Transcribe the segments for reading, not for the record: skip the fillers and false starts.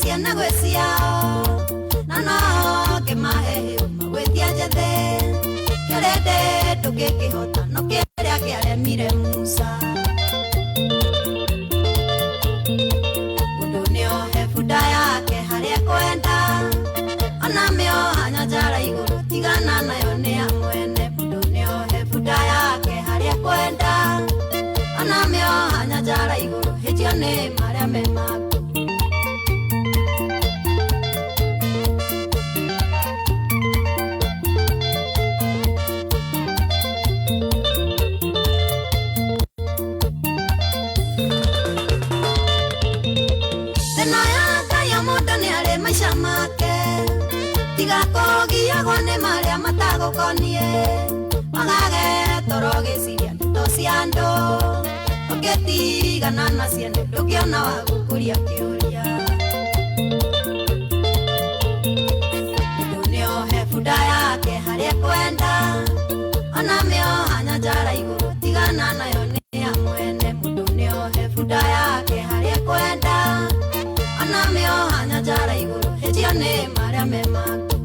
ciana gwĩ ciao na no ngĩmahe hĩu magwĩtia njĩthĩ kĩrĩndĩ ndũngĩkĩhota no kĩrĩa kĩaremire Musa. Mũndũ nĩohe bunda yake harĩa ekwenda ona mĩoha nyanjara igũrũ tigana nayo nĩ ya mwene. Mũndũ nĩohe bunda yake harĩa ekwenda ona mĩoha nyanjara igũrũ hĩtio nĩ marĩa me maku. Thĩna ya Ngai o mũndũ nĩ arĩ maica make tiga kũgiagwo nĩ marĩa matagũkoniĩ wagage toro gĩciria ndeto cia andũ ũngĩtigana na ciene ndũngĩona wa gũkũria kĩũria. Mũndũ nĩohe bunda yake harĩa ekwenda ona mĩoha nyanjara igũrũ tigana nayo nĩ ya mwene. Mũndũ nĩohe bunda yake harĩa ekwenda ona mĩoha nyanjara igũrũ hĩtio nĩ marĩa me maku.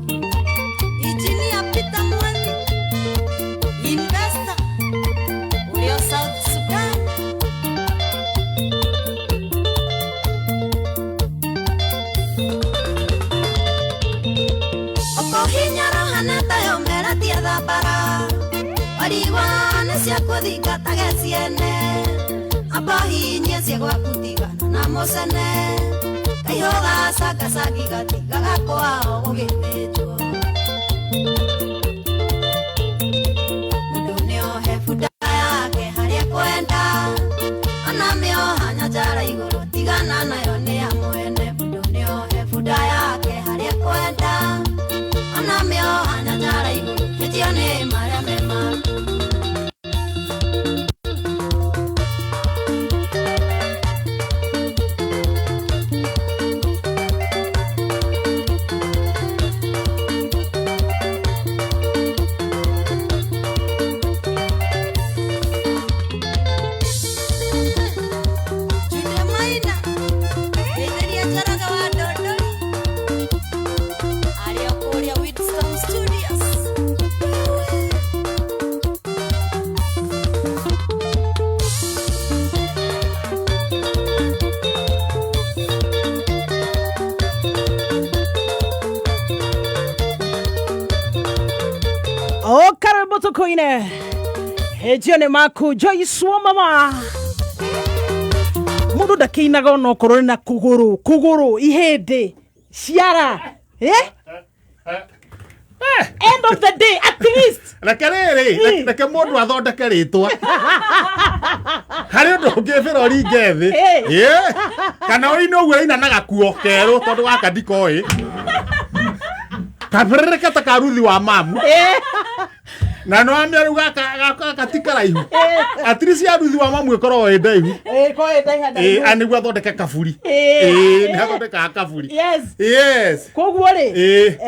Engineer Peter Mwangi, investor ũrĩa South Sudan. Ũkũhinya rohane tayo meratia thambara warigwa nĩ cia kũthingatage ciene amba hinyie cia gwaku tigana na mũcene kaihũga cangacangi gatigaga kwao gũgĩthĩnjwo. Mũndũ nĩohe bunda yake harĩa ekwenda ona mĩoha nyanjara igũrũ tigana nayo nĩ ya mwene. Mũndũ nĩohe bunda yake harĩa ekwenda ona mĩoha nyanjara igũrũ hĩtio nĩ marĩa me maku. Julia Maina, Geithĩria Njoroge wa Ndondori arĩ o kũrĩa Whitstone Studios. O karwĩmbo tũkũine hĩnjio nĩ maku Joyce wa mama mũndũ ndakĩinaga ona okorwo nĩ na kũgũrũ kũgũrũ ihĩndĩ ciara, eh? End of the day at least. Reke rĩrĩ, reke mũndũ athondeke rĩtwa harĩ ũndũ ũngĩ bĩra ũringe thĩ. Ĩ, kana ũine ũguo ĩina na gakuo kerũ tondũ gaka ndikoĩ kabĩrĩrĩke ta karuthi wa mamu na no amĩa rĩu gaka gaka ti karaihu atiri cia ruthi wa mamu ĩkoragwo ĩ ndaihu. Eh, ko ĩ ndaiha Ĩ, ndaihu. a nĩguo athondeke kaburi. Ĩ. Ĩ, nĩ athondekaga kaburi. Yes. Yes. Koguo rĩ, Ĩ.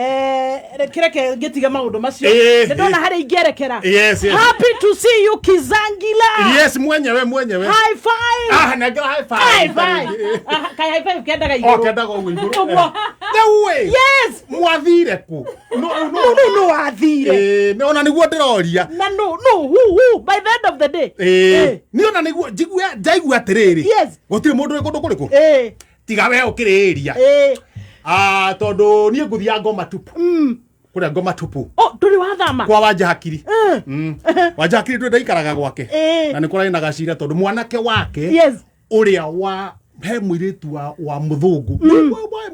kĩreke ngĩtige maũndũ macio. Ĩ, nĩ ndona ĩ. harĩa ingĩerekera. Yes. Happy to see you, Kizangila. Yes, mwenyewe mwenyewe. High five. Ah, nengera high five. High five. Ah, kai high five kendaga O igũrũ. kendaga ũguo igũrũ. Ũguo. Rĩu ĩ. Yes. Mwathire kũ? No no no. No no wathire. Ĩ, nĩ ona nĩguo ndĩroria. Na no no who who by the end of the day. Ĩ, nĩ ona nĩguo njigua njaigua atĩrĩrĩ. Yes. Gũtirĩ mũndũ wĩ kũndũ kũrĩkũ? Eh. Tiga we ũkĩrĩria. Eh. Ah, tondũ niĩ ngũthiaga ngoma tupu. Kũrĩa ngoma tupu. Oh, ndũrĩ wathama. Kwa Wanja Hakiri. Wanja Hakiri ndũ ndaikaraga gwake. Ĩ. Na nĩ kũrarĩ na gacira tondũ mwanake wake Yes. ũrĩa wa he mũirĩtu wa mũthũngũ.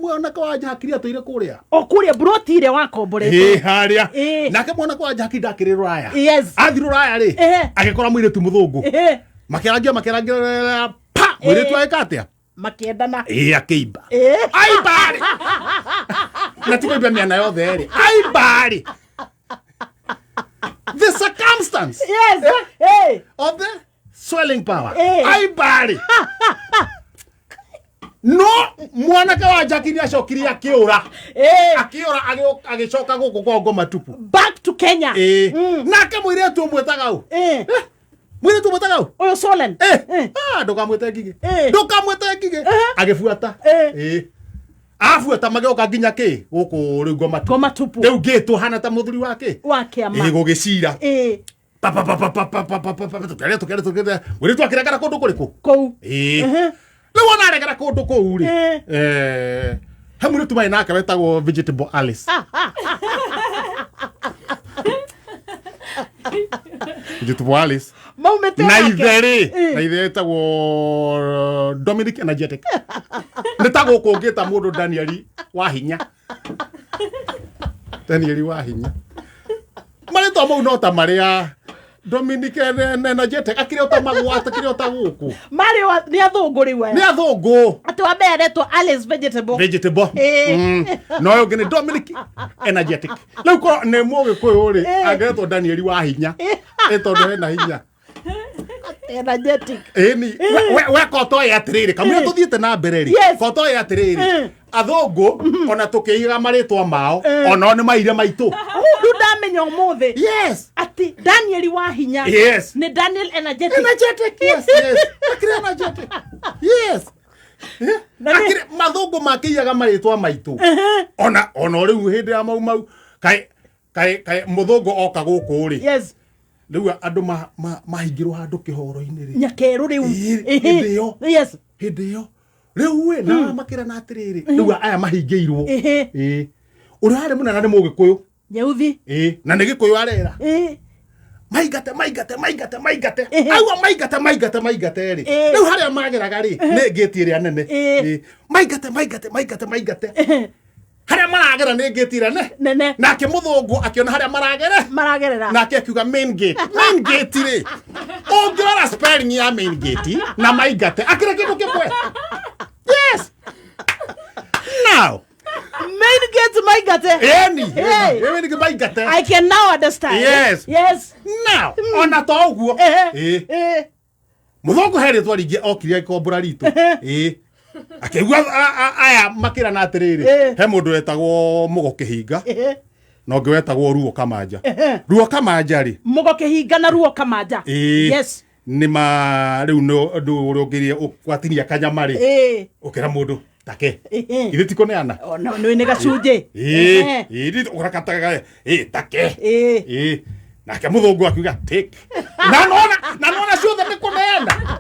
Mwanake wa Wanja Hakiri atũire kũrĩa. O kũrĩa broti ĩrĩa wakomborete. Ĩ, harĩa. Ĩ. Nake mwanake wa Jackie ndakĩrĩ rũraya. Yes. Athi rũraya rĩ, Ehe. agĩkora mũirĩtu mũthũngũ. Eh. Makĩarangia makĩarangia pa mũirĩtu agĩka atĩa? Makĩendana. Ĩ, akĩimba. Eh. Aimba rĩ. Na ti kũimba mĩena yothe rĩ. Aimba rĩ. The circumstance Yes. Eh. of the swelling power. Eh. Aimba rĩ. No mwanake wa Jackie nĩ acokire akĩũra. Eh. Akĩũra agĩcoka gũkũ kwa ngoma tupu. Back to Kenya. Ĩ. Nake mũirĩtu ũmwĩtaga ũ? Eh. Mũirĩtu ũmwĩtaga ũ? Ũyũ Solen. Eh. Eh. Ah, ndũkamwĩte Ngigĩ. Eh. Ndũkamwĩte Ngigĩ. Eh. Agĩbuata. Eh. Ĩ. Abuata magĩoka nginya kĩ gũkũ rĩu ngoma Ngoma tupu. Rĩu ngĩtwo hana ta mũthuri wa kĩ Wa kĩama. Ĩ, gũgĩcira. Ĩĩ. Pa, pa, pa, pa, pa, pa, pa, pa, pa, pa, tũkĩaria, tũkĩaria, tũkĩaria. Mũirĩtu akĩregera kũndũ kũrĩkũ? Kũu. Ĩĩ. Rĩu ona aregera kũndũ kũu rĩ, he mũirĩtu marĩ nake wetagwo Vegetable Alice. Vegetable Alice. Maumĩte Na nake. ithe rĩ, na ithe etagwo Dominic Energetic. Nĩ ta gũkũ ũngĩta mũndũ Daniel wa hinya. Daniel wa hinya. Marĩtwa mau no ta marĩa Dominic Energetic akĩrĩ o ta magwata akĩrĩ o ta gũkũ. Marĩ nĩ athũngũ rĩu aya. Nĩ athũngũ. Atĩ wa mbere aretwo Alice Vegetable. Vegetable. Ĩĩ. Na ũyũ ũngĩ nĩ Dominic Energetic. Rĩu korwo nĩ Mũgĩkũyũ rĩ, angĩretwo Daniel wa hinya. Ĩ tondũ hena hinya. Energetic. Ĩni, we kotoĩ atĩrĩrĩ, kamũira tũthiĩte na mbere rĩ, Yes. kotoĩ atĩrĩrĩ, athũngũ ona tũkĩigaga marĩtwa mao, onao nĩ maire maitũ. Rĩu ndamenya ũmũthĩ. Yes. Atĩ Daniel wa hinya. Yes. Nĩ Daniel Energetic. Energetic, yes, yes. Akĩrĩ energetic. Yes. Na nĩ- Akĩrĩ mathũngũ makĩiyaga marĩtwa maitũ. Ona rĩu hĩndĩ ya mau mau, kaĩ kaĩ kaĩ mũthũngũ oka gũkũ rĩ. Yes. Rĩu andũ mahingĩrwo handũ kĩhoro-inĩ rĩ. Nyakerũ rĩu. Ĩĩ, hĩndĩ ĩyo. Yes. Hĩndĩ ĩyo. Rĩu ĩ, na makĩrana atĩrĩrĩ, rĩu aya mahingĩirwo. Ĩĩ. Ũrĩa warĩ mũnene nĩ Mũgĩkũyũ. Nyeuthi. Ĩĩ, na nĩ Gĩkũyũ arera. Ĩĩ. Maingate, maingate, maingate, maingate. Ĩhĩ. Aua maingate, maingate, maingate rĩ. Ĩĩ. Rĩu harĩa mageraga rĩ, nĩ ngĩti ĩrĩa nene. Ĩĩ. Ĩĩ. Maingate, maingate, maingate, maingate. Harĩa maragera nĩ ngĩti ĩrĩa nene. Nene. Nake mũthũngũ akĩona harĩa maragera. Maragerera. Nake akiuga main gate. Main gate rĩ. Ũngĩrora spelling ya main gate na maingate, akĩrĩ kĩndũ kĩmwe. Yes. Now, Main gate maingate. ĩni, Hey. ĩni nĩ maingate. I can now understand. Yes. Yes. Now, ona to ũguo. Ĩĩ. Ĩĩ. Mũthũngũ he rĩtwa rĩngĩ okire agĩkombora ritũ. Ĩĩ. Akĩigua aya makĩrana atĩrĩrĩ, Ĩĩ. he mũndũ wetagwo Mũgo Kĩhinga na ũngĩ wetagwo Ruo Kamanja. Ehe. Ruo Kamanja rĩ, Mũgo Kĩhinga na Ruo Kamanja. ĩĩ, Yes. nĩ ma rĩu nĩ ũndũ ũrĩa ũngĩria ũgwatinia kanyama rĩ, Ĩĩ. ũkĩra mũndũ take. Ĩhĩ. Ithuĩ ti kũneana. Ona nĩ gacunjĩ. Ĩĩ, ĩĩ, ũrakataga, ĩĩ, take. Ĩĩ. Ĩĩ. Nake mũthũngũ akiuga take. Na nona ciothe nĩ kũneana.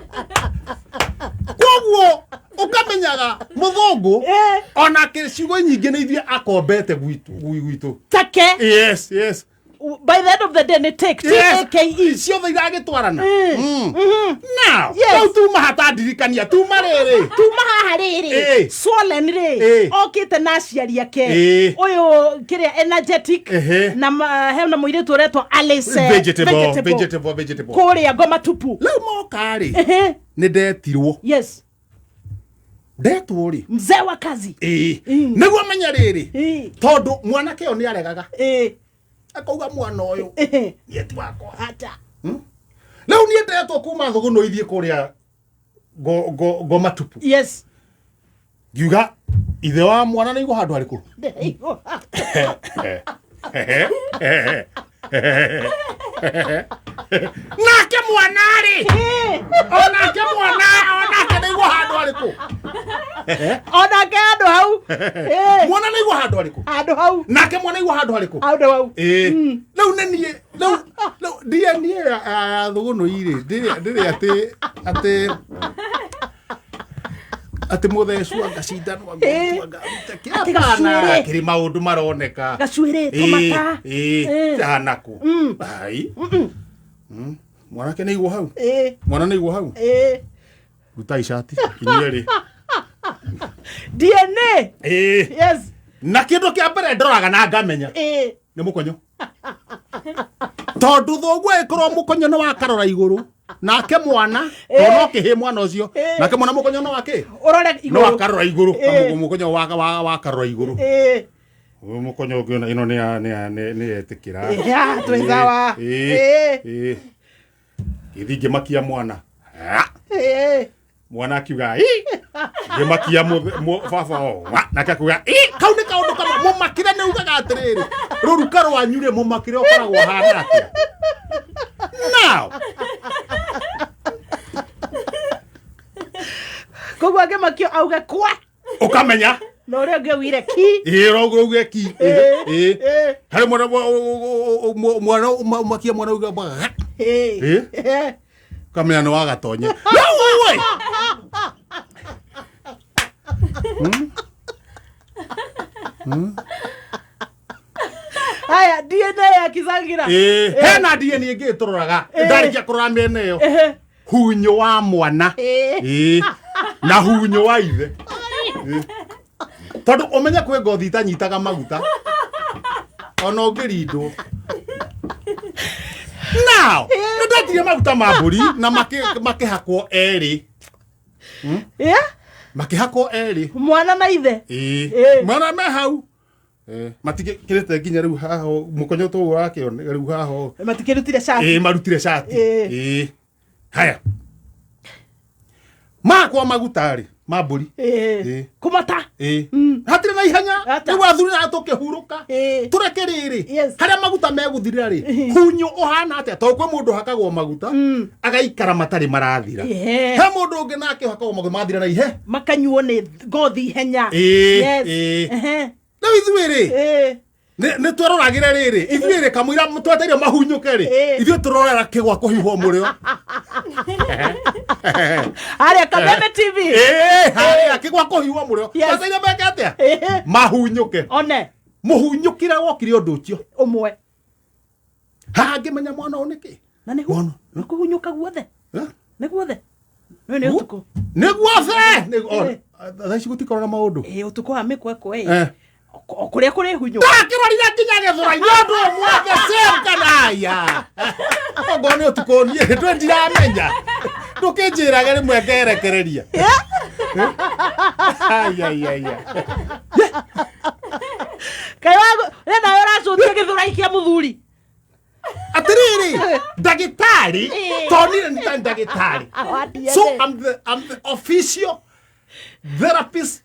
Koguo ũkamenyaga mũthũngũ Ĩĩ. onake ciugo nyingĩ nĩ ithuĩ akombete gwitũ. Take. Yes, yes. By the end of the day nĩ take. Yes. T-A-K-E. Ciothe iragĩtwarana. Now, Yes. rĩu tuma hatandirikania, tuma rĩrĩ. Tuma haha rĩrĩ. Ĩĩ. Swollen rĩ. Ĩĩ. Okĩte na aciari ake. Ĩĩ. Ũyũ kĩrĩa energetic. Ehe. Na hena mũirĩtu ũretwo Alice. Vegetable, vegetable, vegetable. Kũrĩa ngoma tupu. Rĩu moka rĩ, Ehe. nĩ ndetirwo. Yes. Ndetwo rĩ. Mzee wa kazi. Ĩĩ. Nĩguo menye rĩrĩ. Ĩĩ. Tondũ mwanake ũyũ nĩ aregaga. Ĩĩ. Akauga mwana ũyũ. Ehe. Niĩ ti wakwa. Acha. Rĩu niĩ ndetwo kuma thũgũnũ ithiĩ kũrĩa ngoma tupu. Yes. Ngiuga ithe wa mwana nĩ igwo handũ harĩkũ? Ndĩraigua. Nake mwana rĩ, Ĩĩ. onake mwana onake nĩ igwo handũ harĩkũ? Onake handũ hau. Ĩĩ. Mwana nĩ igwo handũ harĩkũ? Handũ hau. Nake mwana igwo handũ harĩkũ? Handũ hau. Ĩĩ. Rĩu nĩ niĩ, rĩu DNA ya thũgũnũ irĩ, ndĩrĩ atĩ atĩ mũthecu angacindanwo Ĩĩ. anga Atĩ gacuĩrĩ. kĩrĩ maũndũ maroneka. Gacuĩrĩ, Ĩĩ, tũmata. ĩĩ, Ĩĩ. hanakũ. Ai. Mwanake nĩ igwo hau. Ĩĩ. Mwana nĩ igwo hau. Ĩĩ. Rutai icati inyuĩ erĩ. DNA. Ĩĩ. Yes. Na kĩndũ kĩa mbere ndoraga na ngamenya Ĩĩ. nĩ mũkonyo. Tondũ thoguo ĩkorwo mũkonyo nĩ wakarora igũrũ nake mwana Ĩĩ. tondũ no kĩhĩ mwana ũcio Ĩĩ. nake mwana mũkonyo no wakĩ Ũrore no igũrũ. wakarora igũrũ Ĩĩ. mũkonyo wakarora igũrũ Ĩĩ. Ũyũ mũkonyo ũngĩ ĩno nĩ nĩ yetĩkĩra. Ya, twĩ sawa. Ĩĩ. Ĩĩ. Ĩĩ. Gĩthiĩ ngĩmakia mwana. Ah. Ĩĩ. Mwana akiuga ĩ ngĩmakia baba wa nake akiuga ĩ kau nĩ kaũndũ kamwe mũmakire nĩ ugaga atĩrĩrĩ rũruka rwanyu rĩ mũmakire ũkoragwo ũhana atĩa. Now, Koguo angĩmakio auge kwa. ũkamenya Na ũrĩa ũngĩ augire ki. Ĩĩ, roguo uge ki. Ĩĩ. Ĩĩ. Ĩĩ. Harĩ mwana mwana ũmakia mwana uga ga. Ĩĩ. Ĩĩ. Ĩĩ. Kamenya nĩ wagatonye. Rĩu we. Haya, DNA ya Kizangira. Ĩĩ. Hena DNA ĩngĩ tũroraga. Ĩĩ. Ndarĩkia kũrora mĩena ĩyo. Ehe. Hunyũ wa mwana. Ĩĩ. Ĩĩ. Na hunyũ wa ithe. Ĩĩ. Tondũ ũmenye kwĩ ngothi itanyitaga maguta. Ona ũngĩrindwo. Now, nĩ ndetirie maguta ma mbũri na makĩhakwo erĩ. Yeah? Makĩhakwo erĩ. Mwana na ithe. Ĩĩ. Ĩĩ. Mwana me hau. Matikĩrĩte nginya rĩu haha ũũ, mũkonyo tũũ wakĩone rĩu haha ũũ. Matikĩrutire cati. Ĩĩ, marutire cati. Ĩĩ. Ĩĩ. Haya. Makwa maguta rĩ ma mbũri. Ĩĩ. Ĩĩ. Kũmata. Ĩĩ. Hatirĩ na ihenya. Ata. Rĩu athuri na tũkĩhurũka. Ĩĩ. Tũreke rĩrĩ. Yes. Harĩa maguta megũthirĩra rĩ. Hunyũ ũhana atĩa? Tondũ kwĩ mũndũ ũhakagwo maguta agaikara matarĩ marathira. Ĩĩ. He mũndũ ũngĩ nake ũhakagwo maguta magathira na ihe. Makanyuo nĩ ngothi ihenya. Ĩĩ, Yes. ĩĩ. Ehe. Rĩu ithuĩ rĩ. Ĩĩ. Nĩ tweroragĩre rĩrĩ ithuĩ rĩ kamũira tweteire mahunyũke rĩ Ĩĩ. ithuĩ tũrorera kĩgwa kũhiũhwo mũrĩo. Harĩa Kameme TV. Ĩĩ, harĩa kĩgwa kũhiũhwo mũrĩo. Yes. Tweteire meke atĩa? Ĩĩ. Mahunyũke. One. Mũhunyũkĩre wokire ũndũ ũcio. Ũmwe. Haha ngĩmenya mwana ũyũ nĩkĩ? Na nĩ Mwana. nĩ kũhunyũka guothe. Eh? Nĩ guothe. Nĩ nĩ ũtukũ. Nĩ guothe. Ĩĩ. Thaa ici gũtikorwo na maũndũ. Ĩĩ, ũtukũ wa mĩkwekwe. Eh. O kũrĩa kũrĩ hunyũ. Ndakĩrorire nginya gĩthũrai-inĩ ũndũ ũmwe the same kana aya. Okorwo nĩ ũtukũ niĩ ndwe ndiramenya. Ndũkĩnjĩrage rĩmwe ngerekereria. Ai, ai, ai, ai. Kaĩ wagu we nawe ũracutia gĩthũrai kĩa mũthuri. Atĩrĩrĩ, ndagĩtarĩ, Ĩĩ. tondũ niĩ nĩ ndagĩtarĩ. Wa DNA. So I'm the official therapist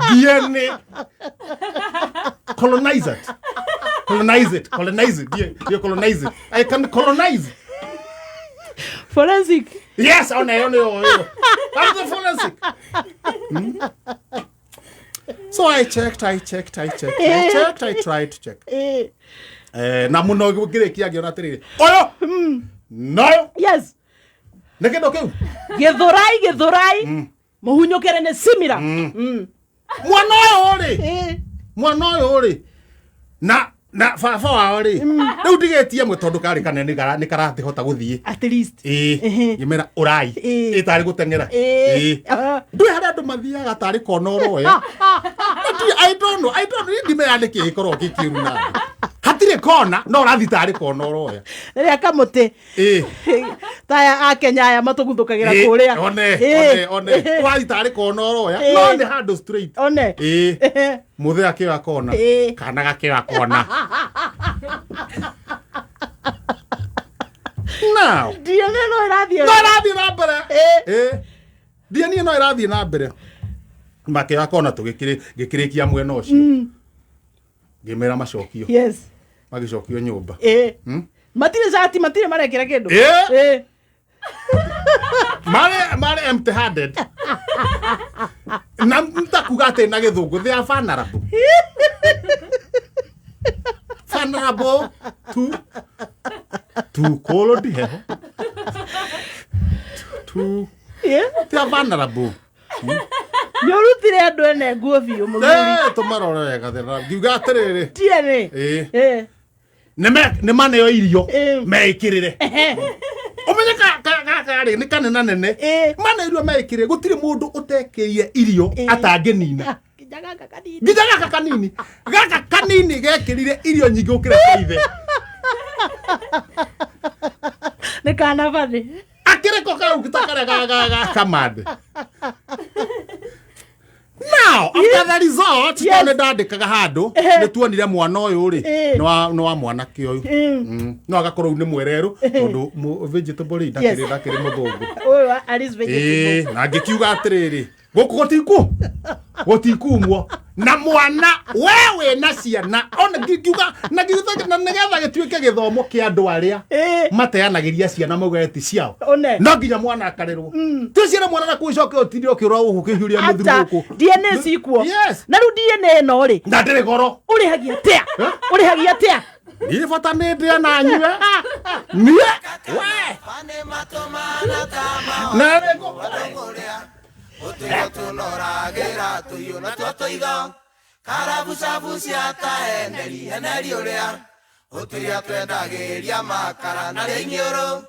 DNA colonizer. Colonize it, colonize it, yeah, yeah, colonize it. I can colonize. Forensic. Yes, on on on. I'm the forensic. So I checked, I checked, I checked, I checked, I tried to check. Ĩĩ. Na muno ngĩrĩkia ngĩona atĩrĩrĩ, ũyũ noyo Yes. nĩ kĩndũ kĩu. Gĩthũrai gĩthũrai. Mũhunyũkĩre nĩ simira. Mm. Mwana ũyũ rĩ, Ĩĩ. mwana ũyũ rĩ, na baba wao rĩ, rĩu ndigĩtie mwe tondũ karĩ kanene nĩ karatĩhota gũthiĩ. At least. Ĩĩ, Ehe. ngĩmera ũrai, Ĩĩ. ĩ tarĩ gũteng'era. Ĩĩ. Ĩĩ. Ah. Ndũĩ harĩa andũ mathiaga tarĩ kona ũroya. I don't know, I don't know, niĩ ndimenya nĩkĩ gĩkoragwo gĩ kĩũru nawe. Hatirĩ kona, no ũrathiĩ tarĩ kona ũroya. Rĩrĩa kamũtĩ. Ĩĩ. Taya a Kenya aya matũguthũkagĩra Ĩĩ, kũrĩa. One, Ĩĩ. one, one. Ũrathiĩ tarĩ kona ũroya, Ĩĩ. no nĩ handũ straight. One. Ĩĩ. Mũthee akĩoya kona. Ĩĩ. Kana gakĩoya kona. Now, DNA no ĩrathiĩ. no ĩrathiĩ na mbere. Ĩĩ. Ĩĩ. DNA no ĩrathiĩ na mbere. Makĩoya kona tũgĩkĩrĩkia mwena ũcio. Ngĩmera macokio. Yes. Magĩcokio nyũmba. Ĩĩ. Matirĩ cati, matirĩ marekĩra kĩndũ. Ĩĩ. Ĩĩ. Marĩ empty handed. Na ntakuga atĩ na gĩthũngũ they are vulnerable. Vulnerable to cold heho. To Ĩĩ. they are vulnerable. Nĩ ũrutire andũ ene nguo biũ mũthuri. Eh, tũmarore wega thĩna. Ngiuga atĩrĩrĩ. DNA. Ĩĩ. Ĩĩ. Nĩ maneo irio Ĩĩ. meĩkĩrĩre. Ũmenye gaka rĩ nĩ kanena nene. Ĩĩ. Maneo irio meĩkĩrĩre gũtirĩ mũndũ ũtekĩire irio Ĩĩ. atangĩnina. Nginya gaka kanini. Nginya gaka kanini. Gaka kanini gekĩrire irio nyingĩ gũkĩra cia ithe. Nĩ kana bathĩ. Akĩrĩ ko kau ta karĩa ga kamande. Now, after the result, Yes. tondũ nĩ ndandĩkaga handũ, nĩ tuonire mwana ũyũ rĩ, Ĩĩ. nĩ wa mwanake ũyũ. No agakorwo rĩu nĩ mwererũ, tondũ vegetable rĩ, Yes. ndakĩrĩ mũthũngũ. Ũyũ wa Alice vegetable. Ĩĩ, na ngĩkiuga atĩrĩrĩ, Gũkũ gũtikumwo na mwana we wĩna ciana ona ngiuga na ngiuga na nĩgetha gĩtuĩke gĩthomo kĩa andũ arĩa mateanagĩria ciana maugaga ti ciao. One. No nginya mwana akarerwo twĩciĩre mwana na kũu icoke ũtinde ũkĩũra gũkũ kĩhiũria mũthuru Ata gũkũ. DNA cikuo. Yes. Na rĩu DNA ĩno rĩ, Na ndĩrĩ goro. ũrĩhagia atĩa? Eh? Ũrĩhagia atĩa? Niĩ bata nĩ ndĩe na nyue niĩ we na rĩ Ũtũigo tũnoragĩra tũhiũ natuo tũigo karabucabucia ta eneri eneri ũrĩa ũtũiria twendagĩria makara na rĩa iniũrũ.